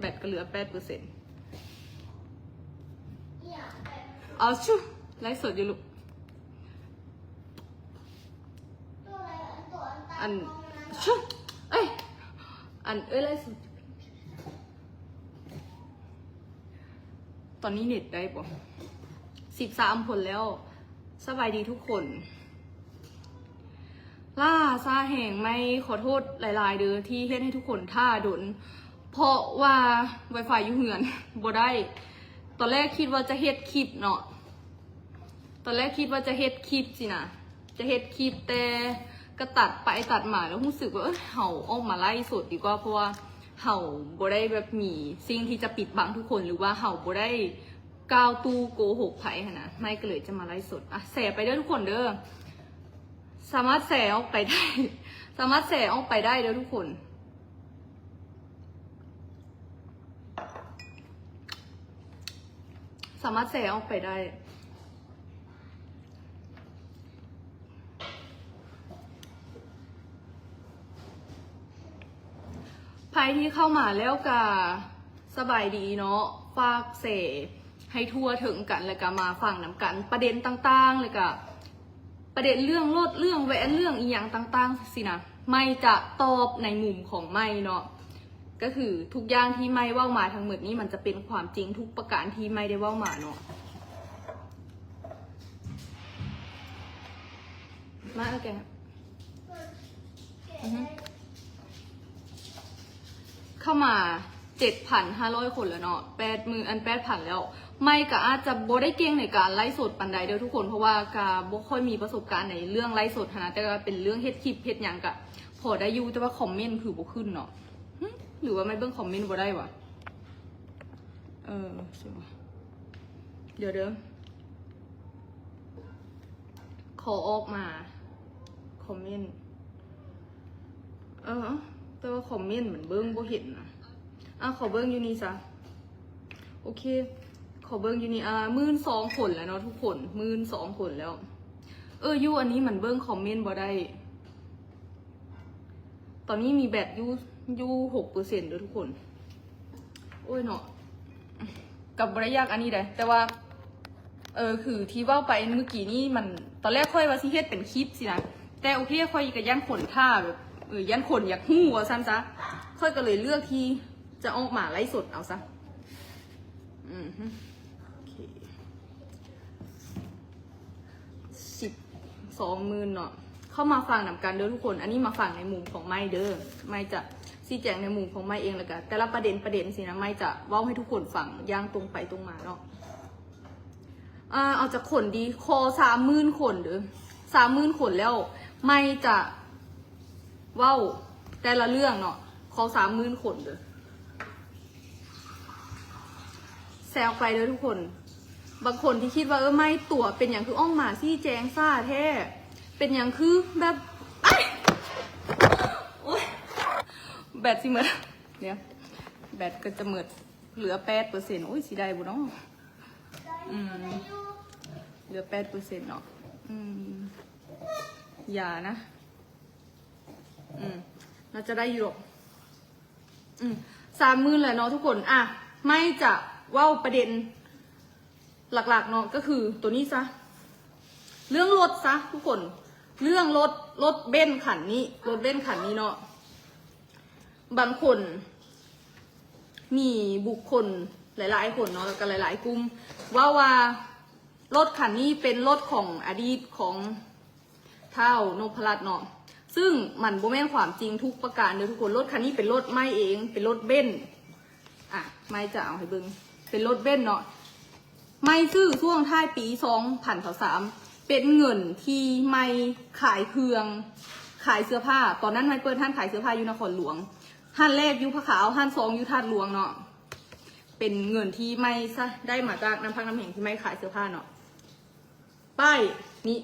ແບັດກໍເຫຼືອແປດເປີເຊັນ. ເອົາ ຊຸ ໄລຟ໌ສົດຢູ່ລູກ. ອັນ ຊຸ ເອີຍ ອັນ ເອີຍ ໄລຟ໌ສົດ ຕອນນີ້ເນັດໄດ້ບໍ່? ສິບສາມຄົນແລ້ວ. ສະບາຍດີທຸກຄົນ. ຫຼ້າຊ້າແຮງ ໄມຂໍໂທດຫຼາຍໆເດີ ທີ່ເຮັດໃຫ້ທຸກຄົນຖ້າດົນ ເພາະວ່າ Wi-Fi ຢູ່ເຮືອນບໍ່ໄດ້. ຕອນແລກຄິດວ່າຈະເຮັດຄລິບເນາະ ຕອນແລກຄິດວ່າຈະເຮັດຄລິບຊີ້ນະ ຈະເຮັດຄລິບ ແຕ່ກໍຕັດໄປຕັດມາ ແລ້ວຮູ້ສຶກວ່າ ເອີ ເຮົາອອກມາໄລຟ໌ສົດດີກວ່າ ເພາະວ່າເຮົາບໍ່ໄດ້ແບບມີສິ່ງທີ່ຈະປິດບັງທຸກຄົນ ຫຼືວ່າເຮົາບໍ່ໄດ້ກ່າວຕູ້ໂກຫົກໃຜຫັ້ນນະ. ໄມກໍເລີຍຈະມາໄລຟ໌ສົດ. ອ່ະ ແຊໄປເດີທຸກຄົນເດີ. ສາມາດແຊອອກໄປໄດ້ ສາມາດແຊອອກໄປໄດ້ເດີທຸກຄົນ. ສາມາດແຊອອກໄປໄດ້. ໃຜທີ່ເຂົ້າມາແລ້ວກະສະບາຍດີເນາະ. ຝາກແຊໃຫ້ທົ່ວເຖິງກັນ ແລ້ວກະມາຟັງນຳກັນ ປະເດັນຕ່າງໆ ແລ້ວກະ ປະເດັນເລື່ອງລົດ ເລື່ອງແຫວນ ເລື່ອງອີ່ຫຍັງຕ່າງໆຊີ້ນະ ໄມຈະຕອບໃນມຸມຂອງໄມເນາະ. ກໍຄືທຸກຢ່າງທີ່ໄມເວົ້າມາທັງໝົດນີ້ ມັນຈະເປັນຄວາມຈິງທຸກປະການທີ່ໄມໄດ້ເວົ້າມາເນາະ. ມາແລ້ວແກ ອືຮຶ ເຂົ້າມາ ເຈັດພັນຫ້າຮ້ອຍຄົນແລ້ວເນາະ ແປດໝື່ນ ອັນ ແປດພັນແລ້ວ. ໄມກໍອາດຈະບໍ່ໄດ້ເກັ່ງໃນການໄລຟ໌ສົດປານໃດເດີທຸກຄົນ ເພາະວ່າກໍບໍ່ຄ່ອຍມີປະສົບການໃນເລື່ອງໄລຟ໌ສົດຫັ້ນນະ ແຕ່ວ່າເປັນເລື່ອງເຮັດຄລິບເຮັດຫຍັງກໍພໍໄດ້ຢູ່ ແຕ່ວ່າຄອມເມັນຄືບໍ່ຂຶ້ນເນາະ. ຫຶ ຫຼືວ່າໄມເບິ່ງຄອມເມັນບໍ່ໄດ້ຫວາ? ເອີ ດຽວເດີ ຂໍອອກມາຄອມເມັນ. ເອີ ແຕ່ວ່າຄອມເມັນມັນເບິ່ງບໍ່ເຫັນນະ. ອ່ະ ຂໍເບິ່ງຢູ່ນີ້ຊະ. ໂອເຄ ຂໍເບິ່ງຢູ່ນີ້. ອ່າ ໝື່ນສອງຄົນແລ້ວເນາະທຸກຄົນ ໝື່ນສອງຄົນແລ້ວ. ເອີ ຢູ່ອັນນີ້ມັນເບິ່ງຄອມເມັນບໍ່ໄດ້. ຕອນນີ້ມີແບັດຢູ່ ຢູ່ຫົກເປີເຊັນເດີທຸກຄົນ. ໂອ້ຍເນາະ ກໍບໍ່ໄດ້ຢາກອັນນີ້ໃດ ແຕ່ວ່າ ເອີ ຄືທີ່ເວົ້າໄປມື້ກີ້ນີ້ ມັນ ຕອນແລກຂ້ອຍວ່າຊິເຮັດເປັນຄລິບຊີ້ນະ ແຕ່ໂອເຄ ຂ້ອຍກໍຢ້ານຄົນຖ້າແບບ ເອີ ຢ້ານຄົນຢາກຮູ້ວ່າຊັ້ນຊະ ຂ້ອຍກໍເລີຍເລືອກທີ່ຈະອອກມາໄລຟ໌ສົດເອົາຊະ. ອືຮຶ ໂອເຄ ສິບສອງໝື່ນເນາະ. ເຂົ້າມາຟັງນຳກັນເດີທຸກຄົນ. ອັນນີ້ມາຟັງໃນມຸມຂອງໄມເດີ ໄມຈະຊີ້ແຈງໃນມຸມຂອງໄມເອງ ແລ້ວກະແຕ່ລະປະເດັນ ປະເດັນຊີ້ນະ ໄມຈະເວົ້າໃຫ້ທຸກຄົນຟັງຢ່າງຕົງໄປຕົງມາເນາະ. ອ່າ ເອົາຈັກຄົນດີ? ຂໍສາມໝື່ນຄົນເດີ ສາມໝື່ນຄົນແລ້ວ ໄມຈະເວົ້າແຕ່ລະເລື່ອງເນາະ. ຂໍສາມໝື່ນຄົນເດີ. ແຊອອກໄປເດີທຸກຄົນ. ບາງຄົນທີ່ຄິດວ່າ ເອີ ໄມຕົວະ ເປັນຫຍັງຄືອອກມາຊີ້ແຈງຊ້າແທ້? ເປັນຫຍັງຄືແບບ ອ້າຍ ໂອ້ຍ ແບັດຊິໝົດ ດຽວ ແບັດກໍຈະໝົດ ເຫຼືອແປດເປີເຊັນ. ໂອ້ຍ ຊິໄດ້ບໍ່ເນາະ? ອືມ ເຫຼືອແປດເປີເຊັນເນາະ. ອືມ ຢ່ານະ. ອືມ ໜ້າຈະໄດ້ຢູ່ດອກ. ອືມ ສາມໝື່ນແລ້ວເນາະທຸກຄົນ. ອ່ະ ໄມຈະເວົ້າປະເດັນຫຼັກໆເນາະ ກໍຄືໂຕນີ້ຊະ ເລື່ອງລົດຊະທຸກຄົນ. ເລື່ອງລົດ ລົດເບັນຄັນນີ້ ລົດເບັນຄັນນີ້ເນາະ. ບາງຄົນ ມີບຸກຄົນຫຼາຍໆຄົນເນາະ ແລ້ວກໍຫຼາຍໆກຸ່ມ ເວົ້າວ່າລົດຄັນນີ້ເປັນລົດຂອງອະດີດຂອງ ທ້າວນົບພະລັດເນາະ ຊຶ່ງມັນບໍ່ແມ່ນຄວາມຈິງທຸກປະການເດີທຸກຄົນ. ລົດຄັນນີ້ເປັນລົດໄມເອງ ເປັນລົດເບັນ. ອ່ະ ໄມຈະເອົາໃຫ້ເບິ່ງ ເປັນລົດເບັນເນາະ. ໄມຊື້ຊ່ວງທ້າຍປີສອງພັນຊາວສາມ ເປັນເງິນທີ່ໄມຂາຍເຄື່ອງ ຂາຍເສື້ອຜ້າ. ຕອນນັ້ນໄມເປີດຮ້ານຂາຍເສື້ອຜ້າຢູ່ນະຄອນຫຼວງ. ຮ້ານແລກຢູ່ພະຂາວ ຮ້ານສອງຢູ່ທາດຫຼວງເນາະ. ເປັນເງິນທີ່ໄມຊະ ໄດ້ມາຈາກນ້ຳພັກນ້ຳແຮງທີ່ໄມຂາຍເສື້ອຜ້າເນາະ. ປ້າຍນີ້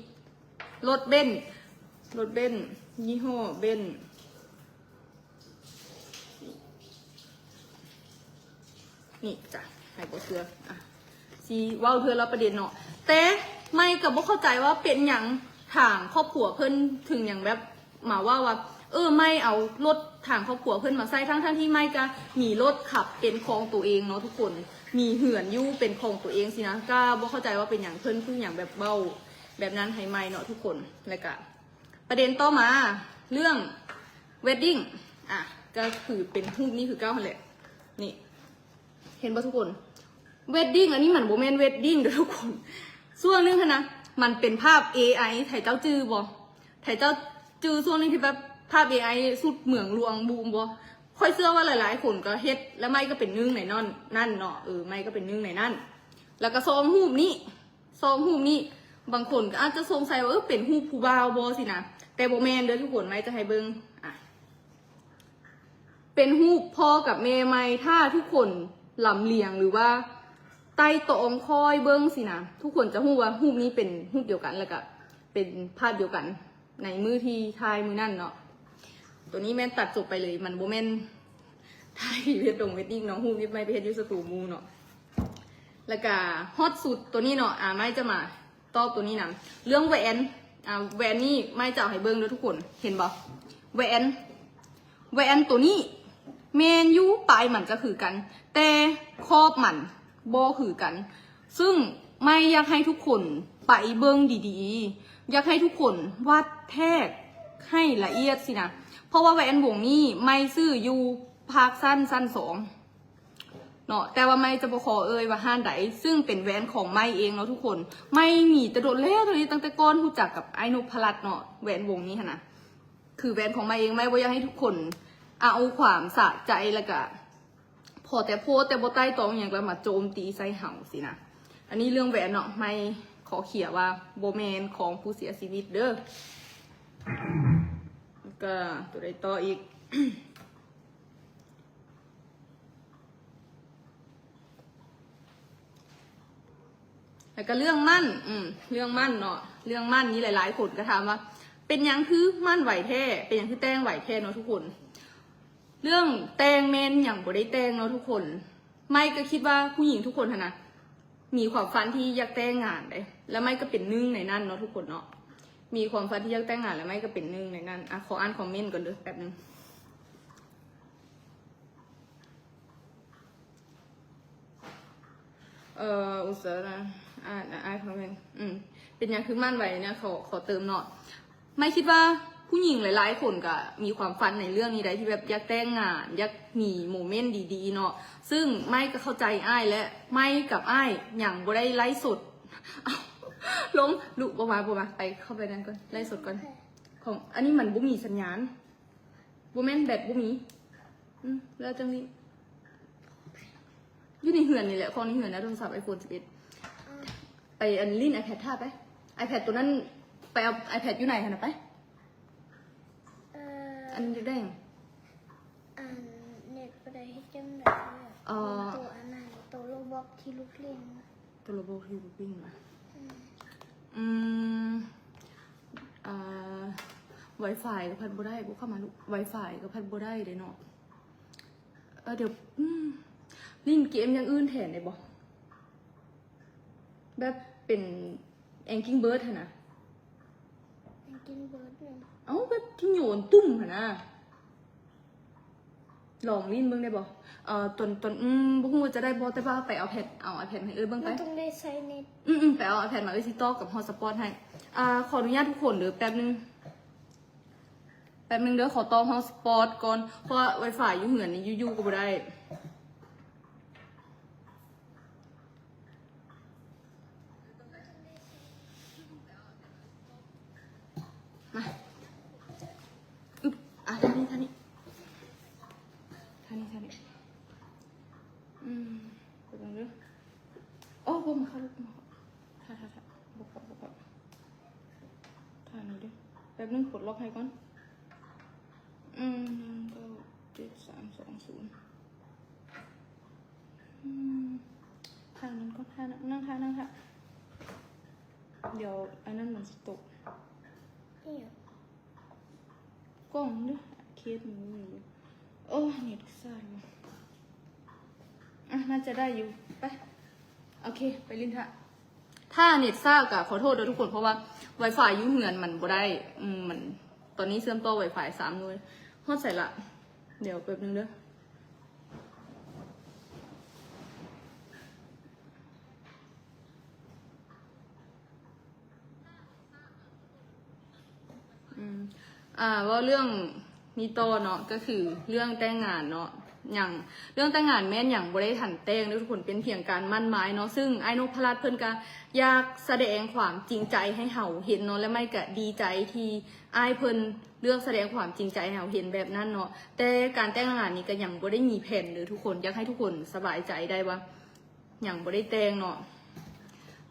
ລົດເບັນ ລົດເບັນ ຍີ່ຫໍ້ເບັນ ນີ້ ນີ້ຈ້ະ ໃຜບໍ່ເຊື່ອ ອ່ະ ຊິເວົ້າເທື່ອລະປະເດັນເນາະ. ແຕ່ໄມກໍບໍ່ເຂົ້າໃຈວ່າເປັນຫຍັງທາງຄອບຄົວເພິ່ນເຖິງຫຍັງແບບມາເວົ້າວ່າ ເອີ ໄມ້ເອົາລົດທາງຄອບຄົວເພິ່ນມາໃຊ້ ທັງໆທີ່ໄມ້ກໍມີລົດຂັບເປັນຂອງຕົວເອງເນາະທຸກຄົນ ມີເຮືອນຢູ່ເປັນຂອງຕົວເອງຊີ້ນະ ກໍບໍ່ເຂົ້າໃຈວ່າເປັນຫຍັງເພິ່ນຄືຫຍັງແບບເວົ້າແບບນັ້ນໃຫ້ໄມ້ເນາະທຸກຄົນ. ແລ້ວກໍປະເດັນຕໍ່ມາເລື່ອງ wedding ອ່ະ ກໍຄືເປັນຮູບນີ້ຄືເກົ່າຫັ້ນແຫຼະ ນີ້ ເຫັນບໍ່ທຸກຄົນ? wedding ອັນນີ້ມັນບໍ່ແມ່ນ wedding ເດີ້ທຸກຄົນ. ຊ່ວງໜຶ່ງຫັ້ນນະ ມັນເປັນພາບ ເອໄອ ໃຜເຈົ້າຈື່ບໍ່? ໃຜເຈົ້າຈື່ຊ່ວງໜຶ່ງທີ່ແບບພາບ ເອໄອ ສຸດເມືອງຫຼວງບູມບໍ່? ຂ້ອຍເຊື່ອວ່າຫຼາຍໆຄົນກໍເຮັດ ແລະ ໄມ້ກໍເປັນໜຶ່ງໃນນັ້ນເນາະ. ເອີ ໄມ້ກໍເປັນໜຶ່ງໃນນັ້ນ. ແລ້ວກໍສອງຮູບນີ້ ສອງຮູບນີ້ ບາງຄົນກໍອາດຈະສົງໄສວ່າ ເອີ ເປັນຮູບຜູ້ບ່າວບໍ່ຊີ້ນະ? ແຕ່ບໍ່ແມ່ນເດີ້ທຸກຄົນ. ໄມ້ຈະໃຫ້ເບິ່ງ ອ່ະ ເປັນຮູບພໍ່ກັບແມ່ໃໝ່. ຖ້າທຸກຄົນລຳລຽງ ຫຼືວ່າໄຕ່ຕອງຄອຍເບິ່ງຊີ້ນະ ທຸກຄົນຈະຮູ້ວ່າຮູບນີ້ເປັນຮູບດຽວກັນ ແລ້ວກະເປັນພາບດຽວກັນໃນມື້ທີ່ຖ່າຍມື້ນັ້ນເນາະ. ໂຕນີ້ແມ່ນຕັດຈົບໄປເລີຍ ມັນບໍ່ແມ່ນຖ່າຍທີ່ເຮັດດົງ wedding ເນາະ. ຮູບນີ້ໄມ້ໄປເຮັດຢູ່ສະຕູໝູ່ເນາະ. ແລ້ວກະຮອດສຸດໂຕນີ້ເນາະ ອາ ໄມ້ຈະມາ ຕອບໂຕນີ້ນຳ ເລື່ອງແຫວນ ອ່າ ແຫວນນີ້ໄມ້ຈະເອົາໃຫ້ເບິ່ງເດີ້ທຸກຄົນ ເຫັນບໍ່? ແຫວນ ແຫວນໂຕນີ້ແມ່ນຢູ່ ປາຍມັນຈະຄືກັນ ແຕ່ຂອບມັນບໍ່ຄືກັນ. ຊຶ່ງໄມ້ຢາກໃຫ້ທຸກຄົນໄປເບິ່ງດີໆ ຢາກໃຫ້ທຸກຄົນວັດແທກໃຫ້ລະອຽດຊີ້ນະ ເພາະວ່າແຫວນວົງນີ້ໄມ້ຊື້ຢູ່ພາກຊັ້ນ ຊັ້ນສອງ ເນາະ ແຕ່ວ່າໄມ້ຈະບໍ່ຂໍເອີ່ຍວ່າຮ້ານໃດ ຊຶ່ງເປັນແຫວນຂອງໄມ້ເອງເນາະທຸກຄົນ. ໄມ້ມີແຕ່ດົນແລ້ວ ໂຕນີ້ຕັ້ງແຕ່ກ່ອນຮູ້ຈັກກັບອ້າຍນົບພະລັດເນາະ ແຫວນວົງນີ້ຫັ້ນນະ ຄືແຫວນຂອງໄມ້ເອງ. ໄມ້ບໍ່ຢາກໃຫ້ທຸກຄົນເອົາຄວາມສະໃຈ ແລ້ວກະພໍແຕ່ໂພສແຕ່ບໍ່ໄຕ່ຕອງຫຍັງ ແລ້ວມາໂຈມຕີໃສ່ເຮົາຊີ້ນະ. ອັນນີ້ເລື່ອງແຫວນເນາະ ໄມ້ຂໍເຄຍວ່າບໍ່ແມ່ນຂອງຜູ້ເສຍຊີວິດເດີ້. ແລ້ວກະໂຕໃດຕໍ່ອີກ? ແລ້ວກໍເລື່ອງໝັ້ນ ອືມ ເລື່ອງໝັ້ນເນາະ ເລື່ອງໝັ້ນນີ້ຫຼາຍໆຄົນກໍຖາມວ່າ ເປັນຫຍັງຄືໝັ້ນໄວແທ້? ເປັນຫຍັງຄືແຕ່ງໄວແທ້ເນາະທຸກຄົນ? ເລື່ອງແຕ່ງແມ່ນຫຍັງບໍ່ໄດ້ແຕ່ງເນາະທຸກຄົນ. ໄມ້ກໍຄິດວ່າຜູ້ຍິງທຸກຄົນຫັ້ນນະ ມີຄວາມຝັນທີ່ຢາກແຕ່ງງານເດ້ ແລ້ວໄມ້ກໍເປັນໜຶ່ງໃນນັ້ນເນາະທຸກຄົນເນາະ. ມີຄວາມຝັນທີ່ຢາກແຕ່ງງານ ແລ້ວໄມ້ກໍເປັນໜຶ່ງໃນນັ້ນ. ອາ ຂໍອ່ານຄອມເມັນກ່ອນເດີ້ ແປັບໜຶ່ງ. ເອີ ອຸດສານະ ອ່ານ ອ່ານຄອມເມັນ ອືມ ເປັນຫຍັງຄືໝັ້ນໄວເນຍ? ຂໍ ຂໍເຕີມເນາະ. ໄມ້ຄິດວ່າຜູ້ຍິງຫຼາຍໆຄົນກະມີຄວາມຝັນໃນເລື່ອງນີ້ໄດ໋ ທີ່ແບບຢາກແຕ່ງງານ ຢາກມີໂມເມັນດີໆເນາະ. ຊຶ່ງໄມ້ກໍເຂົ້າໃຈອ້າຍ ແລະ ໄມ້ກັບອ້າຍຍັງບໍ່ໄດ້ໄລຟ໌ສົດ. ເອົ້າ ລົງ ລຸ ບໍ່ມາ ບໍ່ມາ ໄປ ເຂົ້າໄປນັ້ນກ່ອນ ໄລຟ໌ສົດກ່ອນ. ຂອງ ອັນນີ້ມັນບໍ່ມີສັນຍານ. ບໍ່ແມ່ນແບັດບໍ່ມີ ອືມ ແລ້ວຈັ່ງນີ້ ຢູ່ໃນເຮືອນນີ້ແຫຼະ ຂອງໃນເຮືອນນະ ໂທລະສັບໄອໂຟນສິບເອັດ. ໄປອັນຫຼິ້ນໄອແພດຖ້າໄປ ໄອແພດໂຕນັ້ນ ໄປເອົາໄອແພດຢູ່ໃນຫັ້ນນະໄປ. ເອີ ອັນຢາກໄດ້ຫຍັງ? ອັນເນັດບໍ່ໄດ້ເຮັດຈັ່ງໃດ? ອໍ ໂຕອັນນັ້ນ ໂຕໂຣບັອກທີ່ລູກຫຼິ້ນ. ໂຕລະບົກທີ່ບໍ່ປີ້ງນະ ອືມ ອືມ ອ່າ ວາຍຟາຍກໍພັດບໍ່ໄດ້ ບໍ່ເຂົ້າມາລູກ ວາຍຟາຍກໍພັດບໍ່ໄດ້ເດ້ເນາະ. ເອີ ດຽວ ອືມ ຫຼິ້ນເກມຢ່າງອື່ນແທນໄດ້ບໍ່? ແບບເປັນ Angry Birds ຫັ້ນນະ Angry Birds ເນາະ ເອົ້າ ແບບທີ່ໂຍນຕຸ້ມຫັ້ນນະ. ລອງຫຼິ້ນເບິ່ງໄດ້ບໍ່? ເອີ ຕົນ ຕົນ ອືມ ບໍ່ຮູ້ວ່າຈະໄດ້ບໍ່ ແຕ່ວ່າໄປເອົາແພັດ ເອົາໄອແພັດໃຫ້ເອີ່ຍເບິ່ງໄປ. ມັນຕ້ອງໄດ້ໃຊ້ເນັດ. ອືມໆ ໄປເອົາໄອແພັດມາ ເອີ່ຍຊິຕໍ່ກັບຮອດສະປອດໃຫ້. ອ່າ ຂໍອະນຸຍາດທຸກຄົນເດີ້ ແປັບໜຶ່ງ ແປັບໜຶ່ງເດີ້ ຂໍຕໍ່ຮອດສະປອດກ່ອນ ເພາະວ່າວາຍຟາຍຢູ່ເຮືອນນີ້ຢູ່ໆກໍບໍ່ໄດ້. ມາ ອຶບ ອ່ະ ທ່ານີ້ ທ່ານີ້ ທ່ານີ້ ທ່ານີ້ ອືມ ເບິ່ງເດີ້. ໂອ້ ບໍ່ມາເຂົ້າລູກ ມາເຂົ້າ ຖ້າ ຖ້າ ຖ້າ ບໍ່ເຂົ້າ ບໍ່ເຂົ້າ ທ່ານີ້ເດີ້. ແປັບໜຶ່ງ ປົດລັອກໃຫ້ກ່ອນ. ອືມ ໜຶ່ງ ເກົ້າ ເຈັດ ສາມ ສອງ ສູນ. ອືມ ທ່ານັ້ນກໍທ່ານັ້ນ ນັ່ງທ່າ ນັ່ງທ່າ ດຽວອັນນັ້ນມັນຊິຕົກ. ອີຫຍັງ? ກ້ອງເດີ້ ເຄສມັນມີຢູ່. ໂອ້ ເນັດຊ້າ. ອ່ະ ໜ້າຈະໄດ້ຢູ່ ໄປ. ໂອເຄ ໄປຫຼິ້ນຖ້າ. ຖ້າເນັດຊ້າກໍຂໍໂທດເດີ້ທຸກຄົນ ເພາະວ່າວາຍຟາຍຢູ່ເຮືອນມັນບໍ່ໄດ້ ອືມ ມັນ ຕອນນີ້ເຊື່ອມຕໍ່ Wi-Fi ສາມໜ່ວຍ. ຮອດໃສລະ? ດຽວແປັບໜຶ່ງເດີ. ອືມ ອ່າ ເວົ້າເລື່ອງນີ້ຕໍ່ເນາະ ກໍຄືເລື່ອງແຕ່ງງານເນາະ. ຫຍັງ ເລື່ອງແຕ່ງງານແມ່ນຫຍັງບໍ່ໄດ້ທັນແຕ່ງເດີທຸກຄົນ, ເປັນພຽງການໝັ້ນໝາຍເນາະ. ຊຶ່ງອ້າຍນົບພະລັດເພິ່ນກໍຢາກສະແດງຄວາມຈິງໃຈໃຫ້ເຮົາເຫັນເນາະ ແລະ ໄມ້ກໍດີໃຈທີ່ອ້າຍເພິ່ນເລືອກສະແດງຄວາມຈິງໃຈໃຫ້ເຮົາເຫັນແບບນັ້ນເນາະ. ແຕ່ການແຕ່ງງານນີ້ກໍຍັງບໍ່ໄດ້ມີແຜນເດີທຸກຄົນ, ຢາກໃຫ້ທຸກຄົນສະບາຍໃຈໄດ້ວ່າ ຍັງບໍ່ໄດ້ແຕ່ງເນາະ.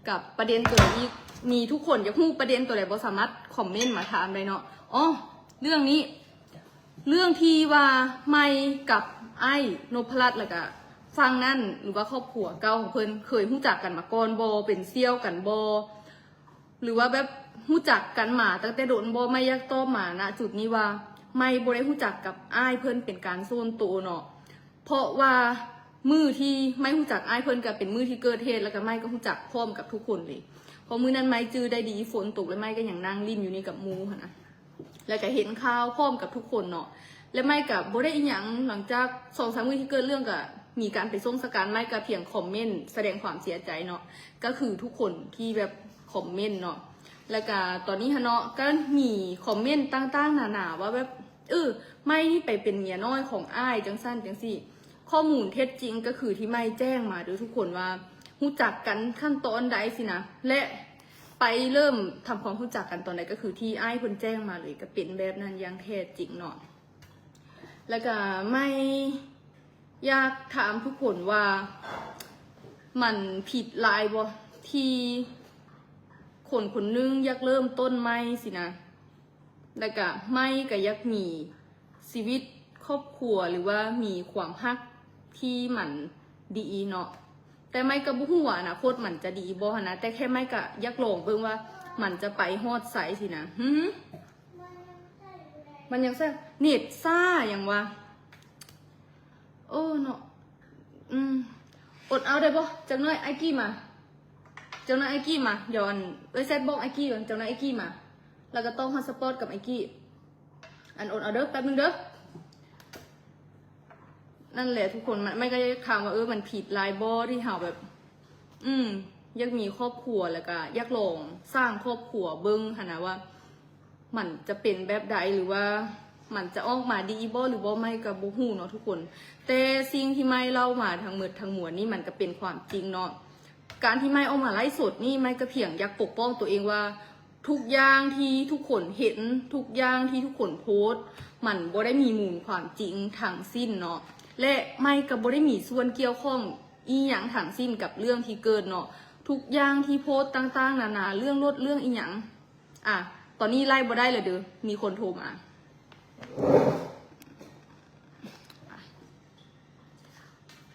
ກັບປະເດັນຕົວນີ້ອີກ ມີທຸກຄົນຢາກຮູ້ປະເດັນຕົວໃດບໍ່ ສາມາດຄອມເມັນມາຖາມໄດ້ເນາະ. ອໍ ເລື່ອງນີ້ ເລື່ອງທີ່ວ່າໄມ້ກັບອ້າຍນົບພະລັດ ແລ້ວກະຝັ່ງນັ້ນ ຫຼືວ່າຄອບຄົວເກົ່າຂອງເພິ່ນ ເຄີຍຮູ້ຈັກກັນມາກ່ອນບໍ່? ເປັນສ່ຽວກັນບໍ່? ຫຼືວ່າແບບຮູ້ຈັກກັນມາຕັ້ງແຕ່ດົນບໍ່? ໄມ້ຢາກຕອບມາ ນະຈຸດນີ້ວ່າ ໄມ້ບໍ່ໄດ້ຮູ້ຈັກກັບອ້າຍເພິ່ນເປັນການສ່ວນໂຕເນາະ. ເພາະວ່າມື້ທີ່ໄມ້ຮູ້ຈັກອ້າຍເພິ່ນກໍເປັນມື້ທີ່ເກີດເຫດ ແລ້ວກໍໄມ້ກໍຮູ້ຈັກພ້ອມກັບທຸກຄົນເລີຍ. ເພາະມື້ນັ້ນໄມ້ຈື່ໄດ້ດີ ຝົນຕົກ ແລ້ວໄມ້ກໍຍັງນັ່ງຫຼິ້ນຢູ່ນີ້ກັບໝູ່ຫັ້ນນະ ແລ້ວກໍເຫັນຂ່າວພ້ອມກັບທຸກຄົນເນາະ. ແລ້ວໄມ້ກໍບໍ່ໄດ້ອີ່ຫຍັງ, ຫຼັງຈາກສອງສາມມື້ທີ່ເກີດເລື່ອງ ກໍມີການໄປສົ່ງສະການ, ໄມ້ກໍພຽງຄອມເມັນສະແດງຄວາມເສຍໃຈເນາະ, ກໍຄືທຸກຄົນທີ່ແບບຄອມເມັນເນາະ. ແລ້ວກໍຕອນນີ້ຫັ້ນເນາະ ກໍມີຄອມເມັນຕ່າງໆນານາວ່າແບບ ເອີ ໄມ້ນີ້ໄປເປັນເມຍນ້ອຍຂອງອ້າຍ ຈັ່ງຊັ້ນຈັ່ງຊີ້. ຂໍ້ມູນເທັດຈິງກໍຄືທີ່ໄມ້ແຈ້ງມາເດີທຸກຄົນ ວ່າຮູ້ຈັກກັນຂັ້ນຕອນໃດຊີ້ນະ ແລະ ໄປເລີ່ມທຳຄວາມຮູ້ຈັກກັນຕອນໃດ ກໍຄືທີ່ອ້າຍເພິ່ນແຈ້ງມາເລີຍ ກໍເປັນແບບນັ້ນຢ່າງແທ້ຈິງເນາະ. ແລ້ວກໍໄມ້ຢາກຖາມທຸກຄົນວ່າ ມັນຜິດຫຼາຍບໍ່ ທີ່ຄົນຄົນໜຶ່ງຢາກເລີ່ມຕົ້ນໃໝ່ຊີ້ນະ? ແລ້ວກະໄມ້ກະຢາກມີຊີວິດຄອບຄົວ ຫຼືວ່າມີຄວາມຮັກທີ່ມັນດີເນາະ, ແຕ່ໄມ້ກະບໍ່ຮູ້ວ່າອະນາຄົດມັນຈະດີບໍ່ຫັ້ນນະ, ແຕ່ແຄ່ໄມ້ກະຢາກລອງເບິ່ງວ່າມັນຈະໄປຮອດໃສຊີ້ນະ. ຫື ມັນຍັງຊ້າ ເນັດຊ້າຫຍັງວະ? ໂອ້ເນາະ ອືມ ອົດເອົາໄດ້ບໍ່? ຈັກໜ້ອຍອ້າຍກີ້ມາ ຈັກໜ້ອຍອ້າຍກີ້ມາ ດຽວອັນ ເອີຍແຊັດບອກອ້າຍກີ້ກ່ອນ ຈັກໜ້ອຍອ້າຍກີ້ມາ ແລ້ວກໍຕ້ອງຮອດສະປອດກັບອ້າຍກີ້ ອັນ ອົດເອົາເດີ ແປັບໜຶ່ງເດີ. ນັ້ນແຫຼະທຸກຄົນ ມັນ ມັນກໍຢາກຖາມວ່າ ເອີ ມັນຜິດຫຼາຍບໍ່ທີ່ເຮົາແບບ ອືມ ຢາກມີຄອບຄົວ ແລ້ວກໍຢາກລອງສ້າງຄອບຄົວເບິ່ງຫັ້ນນະວ່າ ມັນຈະເປັນແບບໃດ ຫຼືວ່າມັນຈະອອກມາດີບໍ່ ຫຼືບໍ່ ໄມ້ກໍບໍ່ຮູ້ເນາະທຸກຄົນ. ແຕ່ສິ່ງທີ່ໄມ້ເລົ່າມາທັງໝົດທັງມວນນີ້ ມັນກໍເປັນຄວາມຈິງເນາະ. ການທີ່ໄມ້ອອກມາໄລຟ໌ສົດນີ້ ໄມ້ກໍພຽງຢາກປົກປ້ອງຕົວເອງວ່າ ທຸກຢ່າງທີ່ທຸກຄົນເຫັນ ທຸກຢ່າງທີ່ທຸກຄົນໂພສ ມັນບໍ່ໄດ້ມີມູນຄວາມຈິງທັງສິ້ນເນາະ ແລະ ໄມ້ກໍບໍ່ໄດ້ມີສ່ວນກ່ຽວຂ້ອງອີ່ຫຍັງທັງສິ້ນກັບເລື່ອງທີ່ເກີດເນາະ. ທຸກຢ່າງທີ່ໂພສຕ່າງໆນານາ ເລື່ອງລົດ ເລື່ອງອີ່ຫຍັງ ອ່ະ ຕອນນີ້ໄລຟ໌ບໍ່ໄດ້ແລ້ວເດີ ມີຄົນໂທມາ.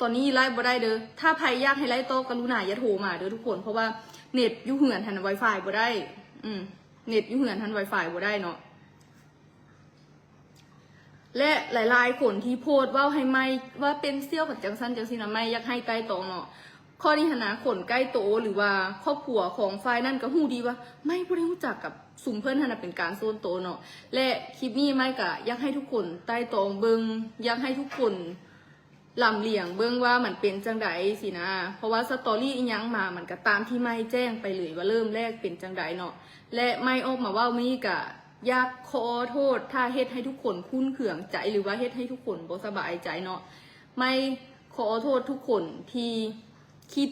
ຕອນນີ້ໄລຟ໌ບໍ່ໄດ້ເດີ ຖ້າໃຜຢາກໃຫ້ໄລຟ໌ຕໍ່ ກະລຸນາຢ່າໂທມາເດີທຸກຄົນ ເພາະວ່າເນັດຢູ່ເຮືອນຫັ້ນ ໄວຟາຍບໍ່ໄດ້ ອືມ ເນັດຢູ່ເຮືອນຫັ້ນ ໄວຟາຍບໍ່ໄດ້ເນາະ. ແລະ ຫຼາຍໆຄົນທີ່ໂພສເວົ້າໃຫ້ໄມ້ວ່າເປັນສ່ຽວກັນຈັ່ງຊັ້ນຈັ່ງຊີ້ນະ ໄມ້ຢາກໃຫ້ໄຕ່ຕອງເນາະ. ຂໍ້ນີ້ຫັ້ນນະ ຄົນໃກ້ໂຕ ຫຼືວ່າຄອບຄົວຂອງຝ່າຍນັ້ນກໍຮູ້ດີວ່າ ໄມ້ບໍ່ໄດ້ຮູ້ຈັກກັບຊຸມເພິ່ນຫັ້ນນະ ເປັນການສ່ວນໂຕເນາະ. ແລະ ຄລິບນີ້ໄມ້ກໍຢາກໃຫ້ທຸກຄົນໄຕ່ຕອງເບິ່ງ ຢາກໃຫ້ທຸກຄົນລຳລຽງເບິ່ງວ່າມັນເປັນຈັ່ງໃດຊີ້ນະ ເພາະວ່າສະຕໍຣີອີ່ຫຍັງມາ ມັນກໍຕາມທີ່ໄມ້ແຈ້ງໄປເລີຍວ່າເລີ່ມແລກເປັນຈັ່ງໃດເນາະ. ແລະ ໄມ້ອອກມາເວົ້າມື້ນີ້ກໍ ຢາກຂໍໂທດຖ້າເຮັດໃຫ້ທຸກຄົນຂຸ້ນເຄືອງໃຈ ຫຼືວ່າເຮັດໃຫ້ທຸກຄົນບໍ່ສະບາຍໃຈເນາະ. ໄມ້ຂໍໂທດທຸກຄົນທີ່ຄິດ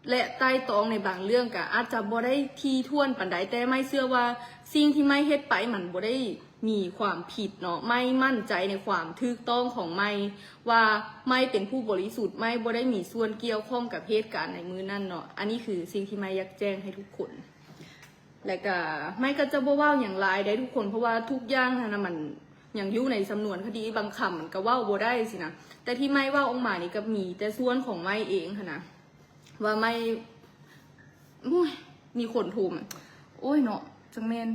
ແລະ ໄຕ່ຕອງໃນບາງເລື່ອງກະອາດຈະບໍ່ໄດ້ຖີ່ຖ້ວນປານໃດ, ແຕ່ໄມ້ເຊື່ອວ່າສິ່ງທີ່ໄມ້ເຮັດໄປມັນບໍ່ໄດ້ມີຄວາມຜິດເນາະ. ໄມ້ໝັ້ນໃຈໃນຄວາມຖືກຕ້ອງຂອງໄມ້ ວ່າໄມ້ເປັນຜູ້ບໍລິສຸດ, ໄມ້ບໍ່ໄດ້ມີສ່ວນກ່ຽວຂ້ອງກັບເຫດການໃນມື້ນັ້ນເນາະ. ອັນນີ້ຄືສິ່ງທີ່ໄມ້ຢາກແຈ້ງໃຫ້ທຸກຄົນ. ແລ້ວກະໄມ້ກໍຈະບໍ່ເວົ້າຫຍັງຫຼາຍໃດ໋ທຸກຄົນ ເພາະວ່າທຸກຢ່າງຫັ້ນນະ ມັນຍັງຢູ່ໃນສຳນວນຄະດີ, ບາງຄຳມັນກໍເວົ້າບໍ່ໄດ້ຊີ້ນະ. ແຕ່ທີ່ໄມ້ເວົ້າອອກມານີ້ກໍມີແຕ່ສ່ວນຂອງໄມ້ເອງຫັ້ນນະ ວ່າໄມ້ ໂອ້ຍ ມີຄົນໂທມາ ໂອ້ຍເນາະ ຈັ່ງແມ່ນ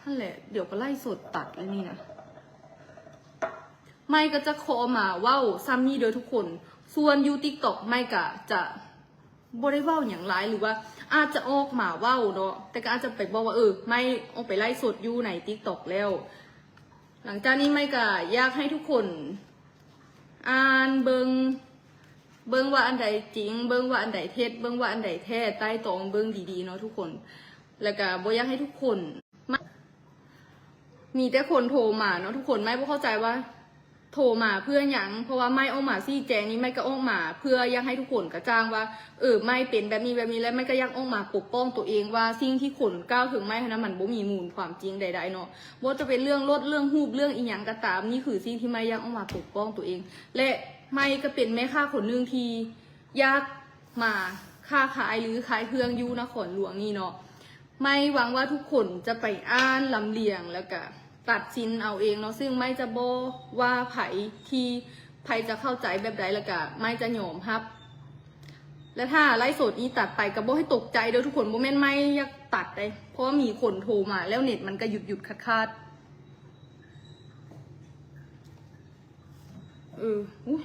ຫັ້ນແຫຼະ ດຽວກໍໄລຟ໌ສົດຕັດແລ້ວນີ້ນະ. ໄມ້ກໍຈະຂໍມາເວົ້າສ່ຳນີ້ເດີທຸກຄົນ. ສ່ວນຢູ່ຕິກຕັອກ ໄມ້ກໍຈະ ບໍ່ໄດ້ເວົ້າຫຍັງຫຼາຍ ຫຼືວ່າອາດຈະອອກມາເວົ້າເນາະ ແຕ່ກໍອາດຈະໄປບອກວ່າ ເອີ ໄມ້ອອກໄປໄລຟ໌ສົດຢູ່ໃນ TikTok ແລ້ວ. ຫຼັງຈາກນີ້ໄມ້ກໍຢາກໃຫ້ທຸກຄົນອ່ານເບິ່ງ ເບິ່ງວ່າອັນໃດຈິງ ເບິ່ງວ່າອັນໃດເທັດ ເບິ່ງວ່າອັນໃດແທ້ ໄຕ່ຕອງເບິ່ງດີໆເນາະທຸກຄົນ. ແລ້ວກໍບໍ່ຢາກໃຫ້ທຸກຄົນ ມີແຕ່ຄົນໂທມາເນາະທຸກຄົນ ໄມ້ບໍ່ເຂົ້າໃຈວ່າໂທມາເພື່ອຫຍັງ ເພາະວ່າໄມ້ອອກມາຊີ້ແຈງນີ້ ໄມ້ກໍອອກມາເພື່ອຢາກໃຫ້ທຸກຄົນກະຈ່າງວ່າ ເອີ ໄມ້ເປັນແບບນີ້ແບບນີ້ ແລະໄມ້ກໍຢາກອອກມາປົກປ້ອງຕົວເອງວ່າສິ່ງທີ່ຄົນກ່າວເຖິງໄມ້ຫັ້ນນະ ມັນບໍ່ມີມູນຄວາມຈິງໃດໆເນາະ. ບໍ່ວ່າຈະເປັນເລື່ອງລົດ ເລື່ອງຮູບ ເລື່ອງອີ່ຫຍັງກໍຕາມ ນີ້ຄືສິ່ງທີ່ໄມ້ຢາກອອກມາປົກປ້ອງຕົວເອງ ແລະໄມ້ກໍເປັນແມ່ຄ້າຄົນໜຶ່ງທີ່ຢາກມາຄ້າຂາຍ ຫຼືຂາຍເຄື່ອງຢູ່ນະຄອນຫຼວງນີ້ເນາະ. ໄມ້ຫວັງວ່າທຸກຄົນຈະໄປອ່ານລຳລຽງ ແລ້ວກະຕັດສິນເອົາເອງເນາະ ຊຶ່ງໄມ້ຈະບໍ່ວ່າໃຜ ທີ່ໃຜຈະເຂົ້າໃຈແບບໃດ ແລ້ວກະໄມ້ຈະຍອມຮັບ. ແລະຖ້າໄລຟ໌ສົດນີ້ຕັດໄປກໍບໍ່ໃຫ້ຕົກໃຈເດີທຸກຄົນ ບໍ່ແມ່ນໄມ້ຢາກຕັດເດ້ ເພາະວ່າມີຄົນໂທມາ ແລ້ວເນັດມັນກໍຢຸດໆຂາດໆ. ເອີ ອຸ້ຍ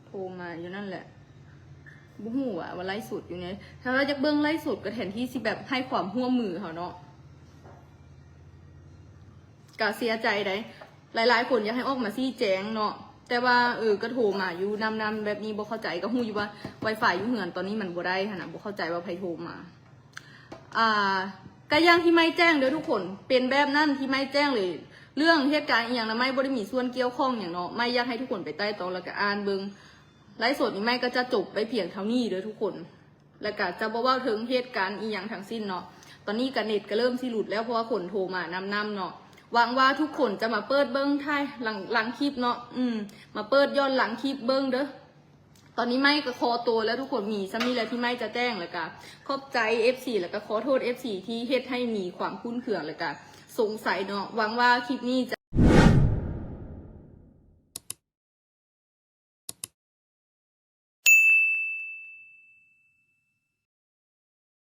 ໂທມາຢູ່ນັ້ນແຫຼະ ບໍ່ຮູ້ວ່າ ວ່າໄລຟ໌ສົດຢູ່ໃນ ຖ້າວ່າຢາກເບິ່ງໄລຟ໌ສົດກໍແທນທີ່ຊິແບບໃຫ້ຄວາມຮ່ວມມືເຮົາເນາະ ກະເສຍໃຈໃດ໋. ຫຼາຍໆຄົນຢາກໃຫ້ອອກມາຊີ້ແຈງເນາະ ແຕ່ວ່າ ເອີ ກໍໂທມາຢູ່ນຳໆແບບນີ້ ບໍ່ເຂົ້າໃຈ ກໍຮູ້ຢູ່ວ່າ Wi-Fi ຢູ່ເຮືອນຕອນນີ້ມັນບໍ່ໄດ້ຫັ້ນນະ ບໍ່ເຂົ້າໃຈວ່າໃຜໂທມາ. ອ່າ ກະຢ່າງທີ່ໄມ້ແຈ້ງເດີທຸກຄົນ ເປັນແບບນັ້ນທີ່ໄມ້ແຈ້ງເລີຍ. ເລື່ອງເຫດການອີ່ຫຍັງນະ ໄມ້ບໍ່ໄດ້ມີສ່ວນກ່ຽວຂ້ອງຫຍັງເນາະ ໄມ້ຢາກໃຫ້ທຸກຄົນໄປໄຕ່ຕອງ ແລ້ວກະອ່ານເບິ່ງ. ໄລຟ໌ສົດນີ້ໄມ້ກໍຈະຈົບໄປພຽງເທົ່ານີ້ເດີທຸກຄົນ ແລ້ວກະຈະບໍ່ເວົ້າເຖິງເຫດການອີ່ຫຍັງທັງສິ້ນເນາະ. ຕອນນີ້ກະເນັດກະເລີ່ມຊິຫຼຸດແລ້ວ ເພາະວ່າຄົນໂທມານຳໆເນາະ. ຫວັງວ່າທຸກຄົນຈະມາເປີດເບິ່ງທ້າຍ ຫຼັງ ຫຼັງຄລິບເນາະ ອືມ ມາເປີດຍ້ອນຫຼັງຄລິບເບິ່ງເດີ. ຕອນນີ້ໄມ້ກໍຂໍໂຕແລ້ວທຸກຄົນ ມີສ່ຳນີ້ແຫຼະທີ່ໄມ້ຈະແຈ້ງ ແລ້ວກະຂອບໃຈເອັຟຊີ ແລ້ວກະຂໍໂທດເອັຟຊີທີ່ເຮັດໃຫ້ມີຄວາມຂຸ້ນເຄືອງ ແລ້ວກະສົງໄສເນາະ. ຫວັງວ່າຄລິບນີ້ຈະ